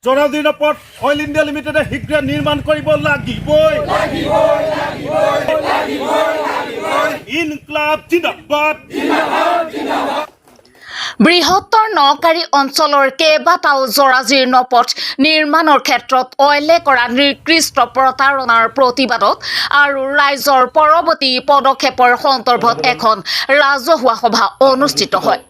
জৰাজীৰ্ণ পথ oil India লিমিটেডে শীঘ্ৰে নিৰ্মাণ কৰিব লাগিবই। ইনক্লাব জিন্দাবাদ। বৃহত্তৰ নকাৰী অঞ্চলৰ কেইবাটাও জৰাজীৰ্ণ পথ নিৰ্মাণৰ ক্ষেত্ৰত অইলে কৰা নিকৃষ্ট প্ৰতাৰণাৰ প্ৰতিবাদত আৰু ৰাইজৰ পৰৱৰ্তী পদক্ষেপৰ সন্দৰ্ভত এখন ৰাজহুৱা সভা অনুষ্ঠিত হয়।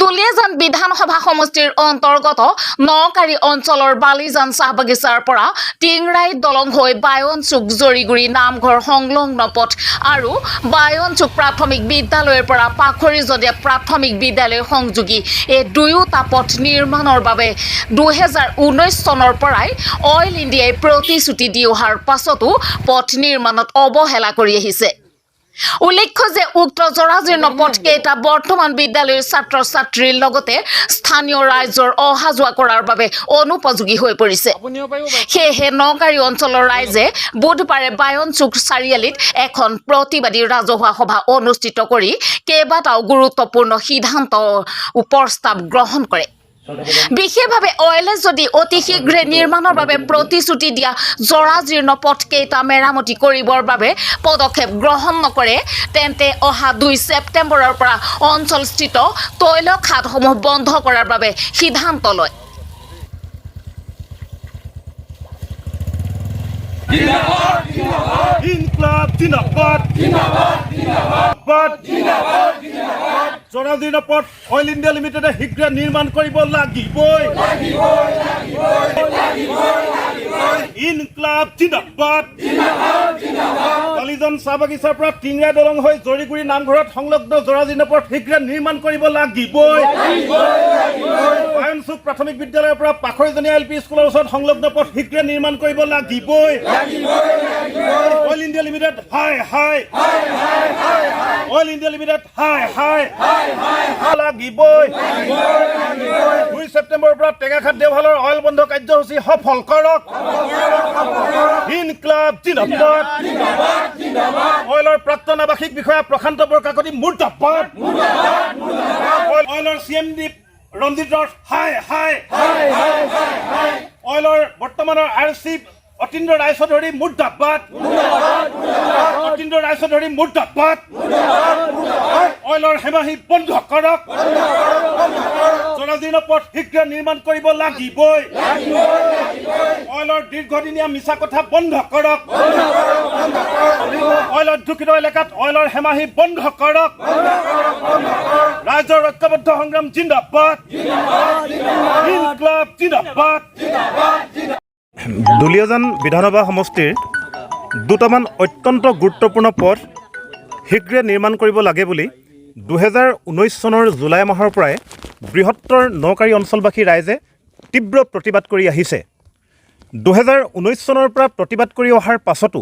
দুলীয়াজান বিধানসভা সমষ্টিৰ অন্তৰ্গত নকাৰী অঞ্চলৰ বালিজান চাহ বাগিচাৰ পৰা টিংৰাই দলং হৈ বায়নচুক জৰিগুৰি নামঘৰ সংলগ্ন পথ আৰু বায়নচুক প্ৰাথমিক বিদ্যালয়ৰ পৰা পাখৰিজনীয়া প্ৰাথমিক বিদ্যালয় সংযোগী এই দুয়োটা পথ নিৰ্মাণৰ বাবে 2019 চনৰ পৰাই অইল ইণ্ডিয়াই প্ৰতিশ্ৰুতি দি অহাৰ পাছতো পথ নিৰ্মাণত অৱহেলা কৰি আহিছে। উল্লেখ্য যে উক্ত জৰাজীৰ্ণ পথকেইটা বৰ্তমান বিদ্যালয়ৰ ছাত্ৰ ছাত্ৰীৰ লগতে স্থানীয় ৰাইজৰ অহা যোৱা কৰাৰ বাবে অনুপযোগী হৈ পৰিছে। সেয়েহে নগাৰী অঞ্চলৰ ৰাইজে বুধবাৰে বায়নচুক চাৰিআলিত এখন প্ৰতিবাদী ৰাজহুৱা সভা অনুষ্ঠিত কৰি কেইবাটাও গুৰুত্বপূৰ্ণ সিদ্ধান্ত প্ৰস্তাৱ গ্ৰহণ কৰে। বিশেষভাৱে অইলে যদি অতি শীঘ্ৰে নিৰ্মাণৰ বাবে প্ৰতিশ্ৰুতি দিয়া জৰাজীৰ্ণ পথকেইটা মেৰামতি কৰিবৰ বাবে পদক্ষেপ গ্ৰহণ নকৰে, তেন্তে অহা 2 ছেপ্টেম্বৰৰ পৰা অঞ্চলস্থিত তৈল খাদসমূহ বন্ধ কৰাৰ বাবে সিদ্ধান্ত লয়। ইনক্লাব জিন্দাবাদ, জিন্দাবাদ। জৰাজীৰ্ণ পথ অইল ইণ্ডিয়া লিমিটেডে শীঘ্ৰে নিৰ্মাণ কৰিব লাগিবই। ইনক্লাব জিন্দাবাদ। বালিজন চাহ বাগিচাৰ পৰা টিংৰাই দলং হৈ জৰিগুৰি নামঘৰত সংলগ্ন জৰাজীৰ্ণ পথ শীঘ্ৰে নিৰ্মাণ কৰিব লাগিবই। বায়নচুক প্ৰাথমিক বিদ্যালয়ৰ পৰা পাখৰিজনীয়া এল পি স্কুলৰ ওচৰত সংলগ্ন পথ শীঘ্ৰে নিৰ্মাণ কৰিব লাগিবই। অইল ইণ্ডিয়া লিমিটেড হায় হায়, অইল ইণ্ডিয়া লিমিটেড হায় হায় লাগিবই। 2 ছেপ্টেম্বৰৰ পৰা টেঙাখাট দেওশালৰ অইল বন্ধ কাৰ্যসূচী সফল কৰক। ইনক্লাব জিন্দাবাদ। অইলৰ প্ৰাক্তন আৱাসিক বিষয়া প্ৰশান্ত বৰকাকতি মুৰ্দাবাদ। অইলৰ চি এম ডি ৰঞ্জিত ৰথ হায় হায়। অইলৰ বৰ্তমানৰ আৰ চি অতীন্দ্ৰ ৰায়চৌধুৰী মুৰ্দাবাদ। অতীন্দ্ৰ ৰায়চৌধুৰী মুৰ্দাবাদ। অইলৰ হেমাহি বন্ধ কৰক। জৰাজীৰ্ণ পথ শীঘ্ৰে নিৰ্মাণ কৰিব লাগিবই। অইলৰ দীৰ্ঘদিনীয়া মিছা কথা বন্ধ কৰক। অইলৰ দূষিত এলেকাত অইলৰ হেমাহি বন্ধ কৰক। ৰাইজৰ ঐক্যবদ্ধ সংগ্ৰাম জিন্দাবাদ। ইনক্লাব জিন্দাবাদ। দুলীয়াজান বিধানসভা সমষ্টিৰ দুটামান অত্যন্ত গুৰুত্বপূৰ্ণ পথ শীঘ্ৰে নিৰ্মাণ কৰিব লাগে বুলি 2019 চনৰ জুলাই মাহৰ পৰাই বৃহত্তৰ নকাৰী অঞ্চলবাসী ৰাইজে তীব্ৰ প্ৰতিবাদ কৰি আহিছে। 2019 চনৰ পৰা প্ৰতিবাদ কৰি অহাৰ পাছতো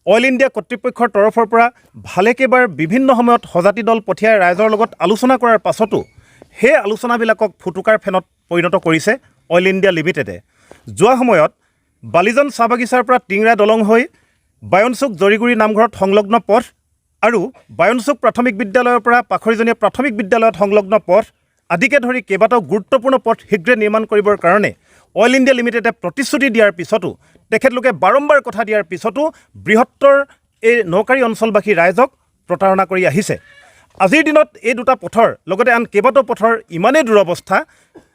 অইল ইণ্ডিয়া কৰ্তৃপক্ষৰ তৰফৰ পৰা ভালেকেইবাৰ বিভিন্ন সময়ত সজাতি দল পঠিয়াই ৰাইজৰ লগত আলোচনা কৰাৰ পাছতো সেই আলোচনাবিলাকক ফুটুকাৰ ফেনত পৰিণত কৰিছে অইল ইণ্ডিয়া লিমিটেডে। যোৱা সময়ত বালিজন চাহ বাগিচাৰ পৰা টিংৰা দলং হৈ বায়নচুক জৰিগুৰি নামঘৰত সংলগ্ন পথ আৰু বায়নচুক প্ৰাথমিক বিদ্যালয়ৰ পৰা পাখৰিজনীয়া প্ৰাথমিক বিদ্যালয়ত সংলগ্ন পথ আদিকে ধৰি কেইবাটাও গুৰুত্বপূৰ্ণ পথ শীঘ্ৰে নিৰ্মাণ কৰিবৰ কাৰণে অইল ইণ্ডিয়া লিমিটেডে প্ৰতিশ্ৰুতি দিয়াৰ পিছতো, তেখেতলোকে বাৰম্বাৰ কথা দিয়াৰ পিছতো বৃহত্তৰ এই নকাৰী অঞ্চলবাসী ৰাইজক প্ৰতাৰণা কৰি আহিছে। আজিৰ দিনত এই দুটা পথৰ লগতে আন কেইবাটাও পথৰ ইমানেই দুৰৱস্থা,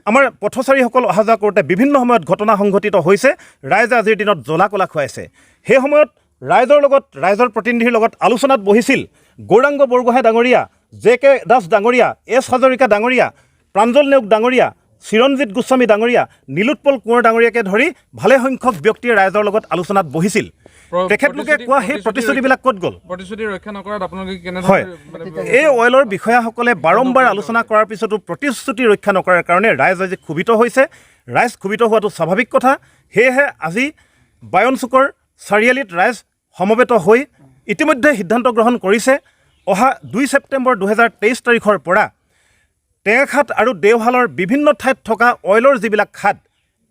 আমাৰ পথচাৰীসকল অহা যোৱা কৰোঁতে বিভিন্ন সময়ত ঘটনা সংঘটিত হৈছে। ৰাইজে আজিৰ দিনত জ্বলা কলা খুৱাইছে। সেই সময়ত ৰাইজৰ লগত, ৰাইজৰ প্ৰতিনিধিৰ লগত আলোচনাত বহিছিল গৌৰাংগ বৰগোহাঁই ডাঙৰীয়া, জে কে দাস ডাঙৰীয়া, এছ হাজৰিকা ডাঙৰীয়া, প্ৰাঞ্জল নেওগ ডাঙৰীয়া, চিৰঞ্জিত গোস্বামী ডাঙৰীয়া, নীলোৎপল কোঁৱৰ ডাঙৰীয়াকে ধৰি ভালেসংখ্যক ব্যক্তিয়ে ৰাইজৰ লগত আলোচনাত বহিছিল। তেখেতলোকে কোৱা সেই প্ৰতিশ্ৰুতিবিলাক ক'ত গ'ল? প্ৰতিশ্ৰুতি ৰক্ষা নকৰাত আপোনালোকে হয়, কেনেধৰণে এই অইলৰ বিষয়াসকলে বাৰম্বাৰ আলোচনা কৰাৰ পিছতো প্ৰতিশ্ৰুতি ৰক্ষা নকৰাৰ কাৰণে ৰাইজ আজি ক্ষোভিত হৈছে। ৰাইজ ক্ষোভিত হোৱাটো স্বাভাৱিক কথা। সেয়েহে আজি বায়নচুকৰ চাৰিআলিত ৰাইজ সমবেত হৈ ইতিমধ্যে সিদ্ধান্ত গ্ৰহণ কৰিছে, অহা 2 ছেপ্টেম্বৰ 2023 তাৰিখৰ পৰা টেঙাখাট আৰু দেওশালৰ বিভিন্ন ঠাইত থকা অইলৰ যিবিলাক খাদ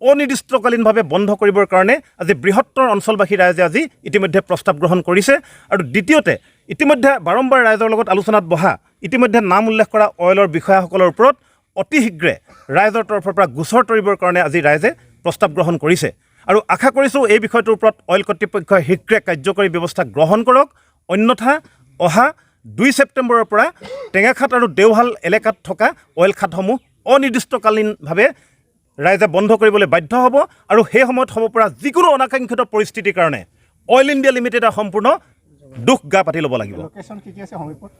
অনিৰ্দিষ্টকালীনভাৱে বন্ধ কৰিবৰ কাৰণে আজি বৃহত্তৰ অঞ্চলবাসী ৰাইজে আজি ইতিমধ্যে প্ৰস্তাৱ গ্ৰহণ কৰিছে। আৰু দ্বিতীয়তে, ইতিমধ্যে বাৰম্বাৰ ৰাইজৰ লগত আলোচনাত বহা, ইতিমধ্যে নাম উল্লেখ কৰা অইলৰ বিষয়াসকলৰ ওপৰত অতি শীঘ্ৰে ৰাইজৰ তৰফৰ পৰা গোচৰ তৰিবৰ কাৰণে আজি ৰাইজে প্ৰস্তাৱ গ্ৰহণ কৰিছে আৰু আশা কৰিছোঁ এই বিষয়টোৰ ওপৰত অইল কৰ্তৃপক্ষই শীঘ্ৰে কাৰ্যকৰী ব্যৱস্থা গ্ৰহণ কৰক। অন্যথা অহা 2 ছেপ্টেম্বৰৰ পৰা টেঙাখাট আৰু দেওহাল এলেকাত থকা অইল খাদসমূহ অনিৰ্দিষ্টকালীনভাৱে ৰাইজে বন্ধ কৰিবলৈ বাধ্য হ'ব আৰু সেই সময়ত হ'ব পৰা যিকোনো অনাকাংক্ষিত পৰিস্থিতিৰ কাৰণে অইল ইণ্ডিয়া লিমিটেডে সম্পূৰ্ণ দোষ গা পাতি ল'ব লাগিব। লোকেশ্যন কি কি আছে সমীপত?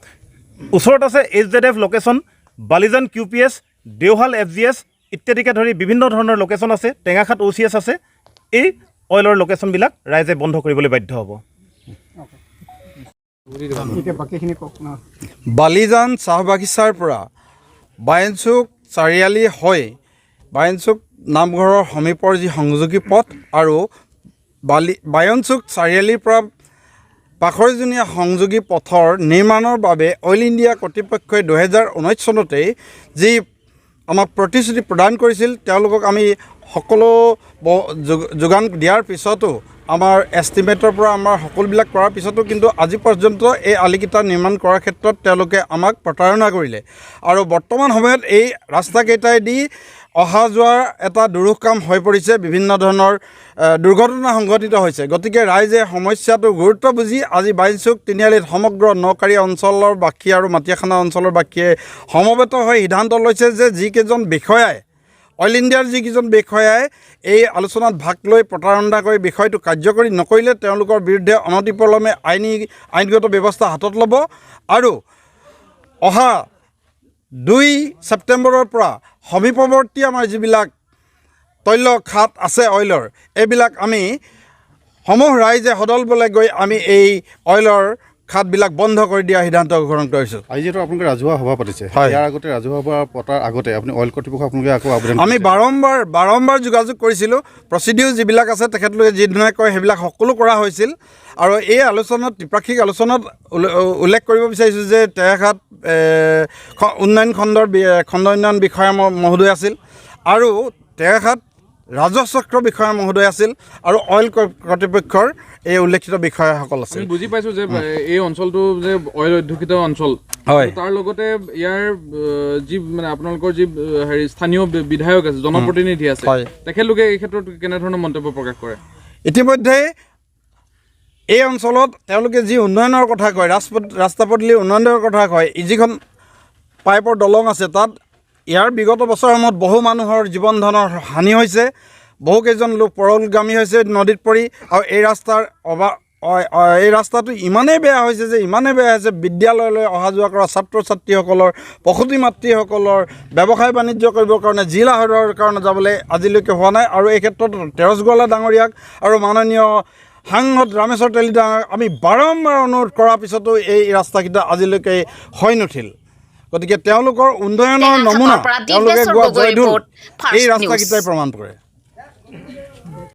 ওচৰত আছে এইচজেডএফ লোকেশ্যন, বালিজান কিউপিএছ, দেওহাল এফজিএছ ইত্যাদিকে ধৰি বিভিন্ন ধৰণৰ লোকেশ্যন আছে। টেঙাখাট অ'চিএছ আছে। এই অইলৰ লোকেশ্যনবিলাক ৰাইজে বন্ধ কৰিবলৈ বাধ্য হ'ব। এতিয়া বাকীখিনি কওক না। বালিজান চাহ বাগিচাৰ পৰা বায়নচুক চাৰিআলি হৈ বায়নচুক নামঘৰৰ সমীপৰ যি সংযোগী পথ আৰু বায়নচুক চাৰিআলিৰ পৰা পাখৰিজনীয়া সংযোগী পথৰ নিৰ্মাণৰ বাবে অইল ইণ্ডিয়া কৰ্তৃপক্ষই 2019 চনতেই যি আমাক প্ৰতিশ্ৰুতি প্ৰদান কৰিছিল, তেওঁলোকক আমি সকলো যোগান দিয়াৰ পিছতো, আমাৰ এষ্টিমেটৰ পৰা আমাৰ সকলোবিলাক কৰাৰ পিছতো কিন্তু আজি পৰ্যন্ত এই আলিকেইটা নিৰ্মাণ কৰাৰ ক্ষেত্ৰত তেওঁলোকে আমাক প্ৰতাৰণা কৰিলে। আৰু বৰ্তমান সময়ত এই ৰাস্তাকেইটাইদি অহা যোৱাৰ এটা দুৰূহ কাম হৈ পৰিছে। বিভিন্ন ধৰণৰ দুৰ্ঘটনা সংঘটিত হৈছে। গতিকে ৰাইজে সমস্যাটো গুৰুত্ব বুজি আজি বাইনচুক তিনিআলিত সমগ্ৰ নকাৰী অঞ্চলৰ বাসী আৰু মাটিয়াখানা অঞ্চলৰ বাসীয়ে সমবেত হৈ সিদ্ধান্ত লৈছে যে যিকেইজন বিষয়াই, অইল ইণ্ডিয়াৰ যিকেইজন বিষয়াই এই আলোচনাত ভাগ লৈ প্ৰতাৰণা কৰি বিষয়টো কাৰ্যকৰী নকৰিলে, তেওঁলোকৰ বিৰুদ্ধে অনতিপলমে আইনগত ব্যৱস্থা হাতত ল'ব। আৰু অহা 2 ছেপ্টেম্বৰৰ পৰা সমীপৱৰ্তী আমাৰ যিবিলাক তৈল খাদ আছে অইলৰ, এইবিলাক আমি সমূহ ৰাইজে সদলবলে গৈ আমি এই অইলৰ খাদবিলাক বন্ধ কৰি দিয়াৰ সিদ্ধান্ত গ্ৰহণ কৰিছোঁ। আজি যিহেতু আপোনালোকে ৰাজহুৱা সভা পাতিছে, হয়। ইয়াৰ আগতে ৰাজহুৱা সভা পতাৰ আগতে আপুনি অইল কৰ্তৃপক্ষক আপোনালোকে আকৌ আবেদন আমি কৰিছে? বাৰম্বাৰ বাৰম্বাৰ যোগাযোগ কৰিছিলোঁ। প্ৰচিডিউৰ যিবিলাক আছে, তেখেতলোকে যিধৰণে কয় সেইবিলাক সকলো কৰা হৈছিল। আৰু এই আলোচনাত, ত্ৰিপাক্ষিক আলোচনাত উল্লেখ কৰিব বিচাৰিছোঁ যে টেঙাখাট উন্নয়ন খণ্ডৰ খণ্ড উন্নয়ন বিষয়া মহোদয় আছিল আৰু টেঙাখাট ৰাজহ চক্ৰ বিষয়া মহোদয় আছিল আৰু অইল কৰ্তৃপক্ষৰ এই উল্লেখিত বিষয়াসকল আছিল। আমি বুজি পাইছো যে এই অঞ্চলটো যে অইল অধ্যুষিত অঞ্চল। হয়। তাৰ লগতে ইয়াৰ যি মানে আপোনালোকৰ যি হেৰি স্থানীয় বিধায়ক আছে, জনপ্ৰতিনিধি আছে, তেখেতলোকে এই ক্ষেত্ৰত কেনেধৰণৰ মন্তব্য প্ৰকাশ কৰে? ইতিমধ্যে এই অঞ্চলত তেওঁলোকে যি উন্নয়নৰ কথা কয়, ৰাজপথ, ৰাস্তা পদূলি উন্নয়নৰ কথা কয়, এই যিখন পাইপৰ দলং আছে, তাত ইয়াৰ বিগত বছৰসমূহত বহু মানুহৰ জীৱন ধনৰ হানি হৈছে, বহুকেইজন লোক পৰগামী হৈছে নদীত পৰি। আৰু এই ৰাস্তাৰ অবা অ- অ- এই ৰাস্তাটো ইমানেই বেয়া হৈছে যে, ইমানেই বেয়া হৈছে, বিদ্যালয়লৈ অহা যোৱা কৰা ছাত্ৰ ছাত্ৰীসকলৰ, প্ৰসূতি মাতৃসকলৰ ব্যৱসায় বাণিজ্য কৰিবৰ কাৰণে, জিলা সদৰৰ কাৰণে যাবলৈ আজিলৈকে হোৱা নাই। আৰু এই ক্ষেত্ৰত তেৰছ গোৱালা ডাঙৰীয়াক আৰু মাননীয় সাংসদ ৰামেশ্বৰ তেলী ডাঙৰীয়াক আমি বাৰম্বাৰ অনুৰোধ কৰাৰ পিছতো এই ৰাস্তাকেইটা আজিলৈকে হৈ নুঠিল। গতিকে তেওঁলোকৰ উন্নয়নৰ টেঙাখাটৰ নমুনা পৰা তেওঁলোকে দিব্যেশ্বৰ গোৱা গগৈৰ জয়ঢোল ৰিপৰ্ট, এই ফাৰ্ষ্ট নিউজ। ৰাস্তাকেইটাই প্ৰমাণ কৰে।